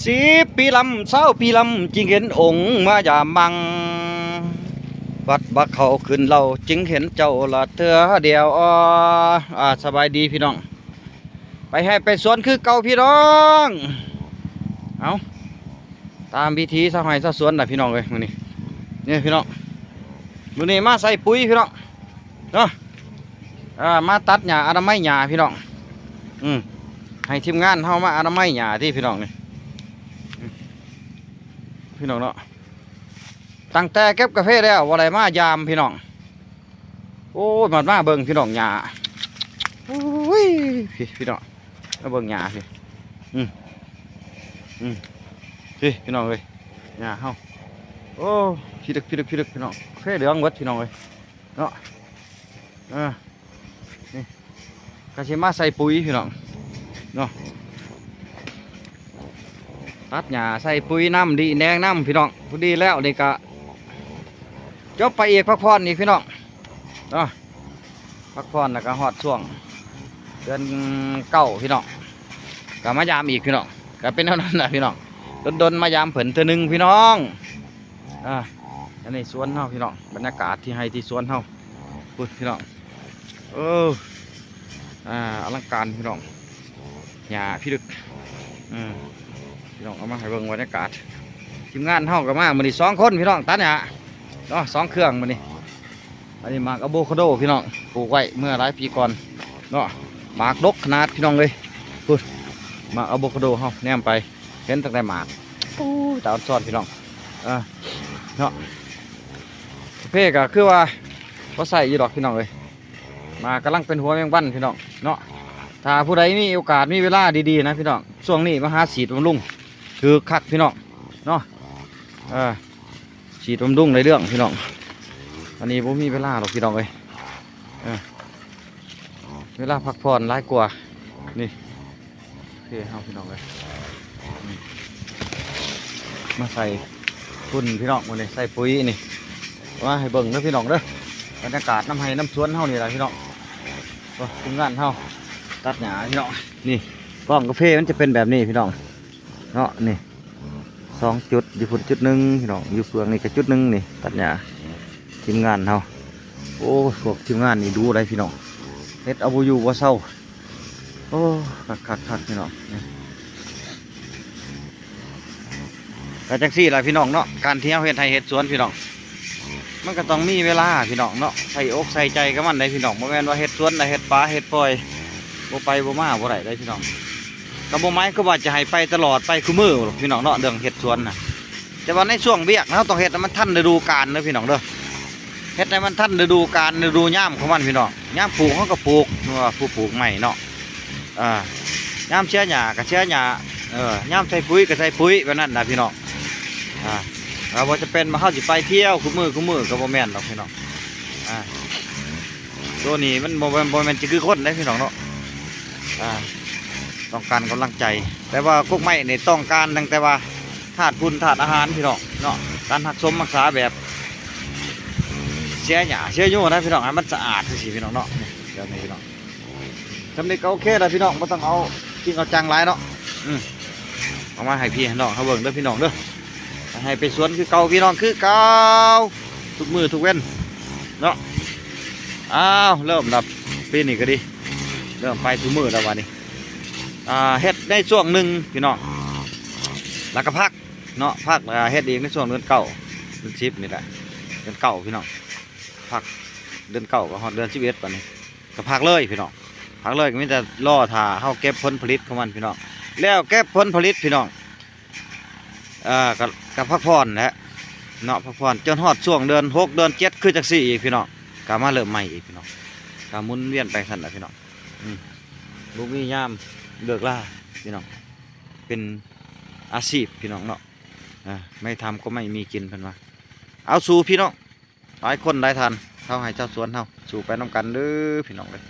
ສິບປີລຳ ຊາວປີລຳ ຈຶ່ງເຫັນອົງມາຢາມມັ່ງ ວັດບັກເຂົ້າຂຶ້ນເລົ່າ ຈຶ່ງເຫັນເຈົ້າລະເທື່ອດຽວ. ອາ ສະບາຍດີພີ່ນ້ອງ ໄປໄຮ່ໄປສວນຄືເກົ່າພີ່ນ້ອງ. ເອົາ ຕາມວິຖີຊາວໄຮ່ຊາວສວນລະພີ່ນ້ອງເອີຍ ມື້ນີ້ ນີ້ພີ່ນ້ອງ ມື້ນີ້ມາໃສ່ປຸ໋ຍພີ່ນ້ອງ ເນາະ ເອີ ມາຕັດຫຍ້າ ອະນາໄມຫຍ້າພີ່ນ້ອງ. ອືມ ໃຫ້ທີມງານເຮົາມາອະນາໄມຫຍ້າຕິພີ່ນ້ອງນີ້ ອືມ ພີ່ນ້ອງເນາະ ຕັ້ງແຕ່ເກັບກາເຟແລ້ວບໍ່ໄດ້ມາຢາມພີ່ນ້ອງ. ໂອ້ຍ ມາ ມາເບິ່ງພີ່ນ້ອງຫຍ້າ ໂອ້ຍ ພີ່ ພີ່ນ້ອງ ມາເບິ່ງຫຍ້າພີ່ ອືມ ອືມ ພີ່ ພີ່ນ້ອງເອີຍ ຫຍ້າເຮົາ ໂອ້ ພິລຶກ ພິລຶກ ພິລຶກ ພີ່ນ້ອງ ເຄເຫຼືອງເບິດພີ່ນ້ອງເອີຍ ເນາະ ເອີ ນີ້ ກະຊິມາໃສ່ປຸ໋ຍພີ່ນ້ອງເນາະ ຕັດຫຍ້າໃສ່ປຸ໋ຍນຳ ດີແນງນຳພີ່ນ້ອງ. ພໍດີແລ້ວນີ້ກະຈົບໄປອີກ ພັກຜ່ອນອີກພີ່ນ້ອງເນາະ ພັກຜ່ອນແລ້ວກະຮອດຊ່ວງເດືອນເກົ້າພີ່ນ້ອງ ກະມາຢາມອີກພີ່ນ້ອງ. ກະເປັນແນວນັ້ນລະພີ່ນ້ອງ ດົນໆມາຢາມເພິ່ນເທື່ອໜຶ່ງພີ່ນ້ອງ. ອາ ອັນນີ້ສວນເຮົາພີ່ນ້ອງ ບັນຍາກາດທີ່ໄຮ່ທີ່ສວນເຮົາ ພຸ້ນພີ່ນ້ອງ ເອີ ອາ ອະລັງການພີ່ນ້ອງ ຫຍ້າພິລຶກ ອືມ ພີ່ນ້ອງ ເອົາມາໃຫ້ເບິ່ງບັນຍາກາດ. ທີມງານເຮົາກະມາມື້ນີ້ສອງຄົນພີ່ນ້ອງ ຕັດຫຍ້າເນາະ ສອງເຄື່ອງມື້ນີ້. ອັນນີ້ໝາກອາໂວຄາໂດພີ່ນ້ອງ ປູກໄວ້ເມື່ອຫຼາຍປີກ່ອນເນາະ ໝາກດົກຂະໜາດພີ່ນ້ອງເອີຍ ພຸ້ນ ໝາກອາໂວຄາໂດເຮົາ ແນມໄປ ເຫັນຕັ້ງແຕ່ໝາກ ໂອ້ ຕາອອນຊອນພີ່ນ້ອງ ເອີ ເນາະ ກາເຟກະຄືວ່າພໍໃຊ້ຢູ່ດອກພີ່ນ້ອງເອີຍ. ໝາກກຳລັງເປັນຫົວແມງວັນພີ່ນ້ອງເນາະ ຖ້າຜູ້ໃດມີໂອກາດມີເວລາດີໆນະພີ່ນ້ອງ ຊ່ວງນີ້ມາຫາສີດບຳລຸງຖືກຄັກພີ່ນ້ອງເນາະ ເອີ ສີດບຳລຸງໄດ້ເລື່ອງພີ່ນ້ອງ. ອັນນີ້ບໍ່ມີເວລາດອກພີ່ນ້ອງເອີຍ ເອີ ເວລາພັກຜ່ອນຫຼາຍກວ່ານີ້ ໂອເຄເຮົາພີ່ນ້ອງເອີຍ ອືມ ມາໃສ່ຝຸ່ນພີ່ນ້ອງ ມື້ນີ້ໃສ່ປຸ໋ຍນີ້ ມາໃຫ້ເບິ່ງເດີພີ່ນ້ອງເດີ ບັນຍາກາດນຳໄຮ່ນຳສວນເຮົານີ້ລະພີ່ນ້ອງ. ໂອ້ ທີມງານເຮົາຕັດຫຍ້າພີ່ນ້ອງ ນີ້ກອງກາເຟມັນຈະເປັນແບບນີ້ພີ່ນ້ອງເນາະ ນີ້ ສອງຈຸດ ຢູ່ພຸ້ນຈຸດໜຶ່ງພີ່ນ້ອງ ຢູ່ເຟືອງນີ້ກະຈຸດໜຶ່ງນີ້ ຕັດຫຍ້າທີມງານເຮົາ. ໂອ້ ພວກທີມງານນີ້ດຸໄດ໋ພີ່ນ້ອງ ເຮັດເອົາບໍ່ຢູ່ບໍ່ເຊົາ. ໂອ້ ຄັກໆໆ ພີ່ນ້ອງ ກະຈັ່ງຊີ້ລະພີ່ນ້ອງເນາະ ການທີ່ເຮົາເຮັດໄຮ່ເຮັດສວນພີ່ນ້ອງ ມັນກະຕ້ອງມີເວລາພີ່ນ້ອງເນາະ ໃສ່ອົກໃສ່ໃຈກັບມັນໄດ໋ພີ່ນ້ອງ. ບໍ່ແມ່ນວ່າເຮັດສວນລະເຮັດປາເຮັດປ່ອຍ ບໍ່ໄປບໍ່ມາບໍ່ໄດ້ເດ້ພີ່ນ້ອງ. ກະບໍ່ໝາຍຄວາມວ່າຈະໃຫ້ໄປຕະຫຼອດ ໄປຄູ່ມື້ດອກພີ່ນ້ອງເນາະ ເລື່ອງເຮັດສວນນະ ແຕ່ວ່າໃນຊ່ວງວຽກເຮົາຕ້ອງເຮັດໃຫ້ມັນທັນລະດູການເດີພີ່ນ້ອງເດີ ເຮັດໃຫ້ມັນທັນລະດູການລະດູຍາມຂອງມັນພີ່ນ້ອງ. ຍາມປູກເຮົາກະປູກ ຜູ້ປູກໃໝ່ເນາະ ອາ ຍາມເສຍຫຍ້າກະເສຍຫຍ້າ ເອີ ຍາມໃສ່ປຸ໋ຍກະໃສ່ປຸ໋ຍ ແບບນັ້ນນະພີ່ນ້ອງ. ອາ ກະບໍ່ຈຳເປັນວ່າເຮົາຊິໄປທ່ຽວຄູ່ມື້ຄູ່ມື້ກະບໍ່ແມ່ນດອກພີ່ນ້ອງ. ອາ ໂຕນີ້ມັນບໍ່ແມ່ນ ບໍ່ແມ່ນຊິຄືຄົນເດ້ພີ່ນ້ອງເນາະ ອາ ຕ້ອງການກຳລັງໃຈ ແຕ່ວ່າກົກໄມ້ນີ້ຕ້ອງການຕັ້ງແຕ່ວ່າທາດຝຸ່ນທາດອາຫານພີ່ນ້ອງເນາະ ການຮັກສົມຮັກສາແບບເສຍຫຍ້າເສຍໂຍນນະພີ່ນ້ອງ ໃຫ້ມັນສະອາດຈັ່ງຊີ້ພີ່ນ້ອງເນາະ. ນີ້ ແບບນີ້ພີ່ນ້ອງ ຊ່ຳນີ້ກະໂອເຄລະພີ່ນ້ອງ ບໍ່ຕ້ອງເອົາຈິງເອົາຈັງຫຼາຍເນາະ. ອືມ ເອົາມາໃຫ້ພີ່ໃຫ້ນ້ອງເຮົາເບິ່ງເດີພີ່ນ້ອງເດີ ໃຫ້ໄປສວນຄືເກົ່າພີ່ນ້ອງ ຄືເກົ່າ ທຸກມື້ທຸກເວັນເນາະ. ອ້າວ ເລີ່ມລະ ປີນີ້ກະດີ ເລີ່ມໄປທຸກມື້ລະບາດນີ້. ອາ ເຮັດໃນຊ່ວງໜຶ່ງພີ່ນ້ອງ ລະກະພັກເນາະ ພັກ ອາ ເຮັດອີກໃນຊ່ວງເດືອນເກົ້າ ເດືອນສິບນີ້ແຫຼະ ເດືອນເກົ້າພີ່ນ້ອງ ພັກເດືອນເກົ້າກະຮອດເດືອນສິບເອັດ ບາດນີ້ກະພັກເລີຍພີ່ນ້ອງ ພັກເລີຍ ກະມີແຕ່ລໍຖ້າເຮົາເກັບຜົນຜະລິດຂອງມັນພີ່ນ້ອງ ແລ້ວເກັບຜົນຜະລິດພີ່ນ້ອງ ເອີ ກະ ກະພັກຜ່ອນແຫຼະເນາະ ພັກຜ່ອນຈົນຮອດຊ່ວງເດືອນຫົກເດືອນເຈັດຄືຈັ່ງຊີ້ອີກພີ່ນ້ອງ ກະມາເລີ່ມໃໝ່ອີກພີ່ນ້ອງ ກະໝູນວຽນໄປຊັ້ນລະພີ່ນ້ອງ. ອືມ ບໍ່ມີຍາມເລີກລາພີ່ນ້ອງ ເປັນອາຊີບພີ່ນ້ອງເນາະ ອາ ໄມ້ທຳກະໄມ້ມີກິນເພິ່ນວ່າ. ເອົາ ສູ້ພີ່ນ້ອງ ຫຼາຍຄົນຫຼາຍທ່ານ ຊາວໄຮ່ຊາວສວນເຮົາ ສູ້ໄປນຳກັນເດີພີ່ນ້ອງເອີຍ.